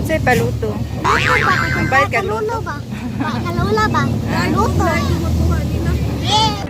Say paluto. Luto ba? Magbayad ka, luto? Kalulo ba? Ba, kalula ba? Luto. Yeah.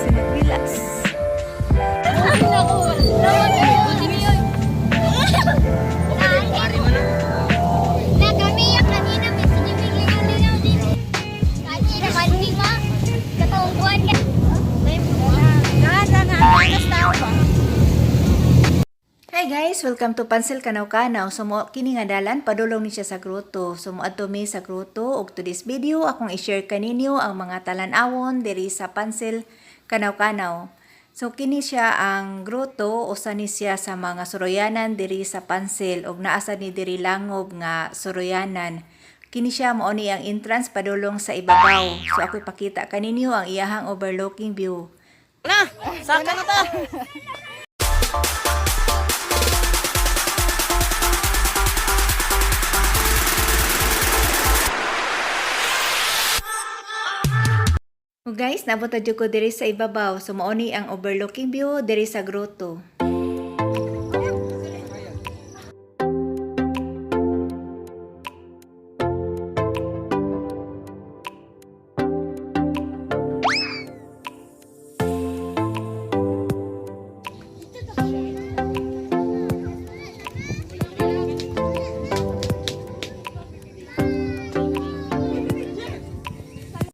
Sinagbilas. Na kami yung kanina may sinimiglingaw-lingaw din. Kanina kanina ba? Katong buwan ka. Hi guys, welcome to Pansil Kanaw-Kanaw. So mo kini nga dalan padulong ni siya sa grotto. So moadto mi sa grotto ug to this video akong i-share kaninyo ang mga talan-awon diri sa Pansil Kanaw-Kanaw. So kini siya ang grotto, usa ni siya sa mga suroyanan diri sa Pansil ug naa sad ni diri langob nga suroyanan. Kini siya mao ni ang entrance padulong sa ibabaw. So ako ipakita kaninyo ang iyahang overlooking view. Na, saka na ta. So guys, nabot na jud ko diri sa ibabaw. So mao ni ang overlooking view diri sa grotto.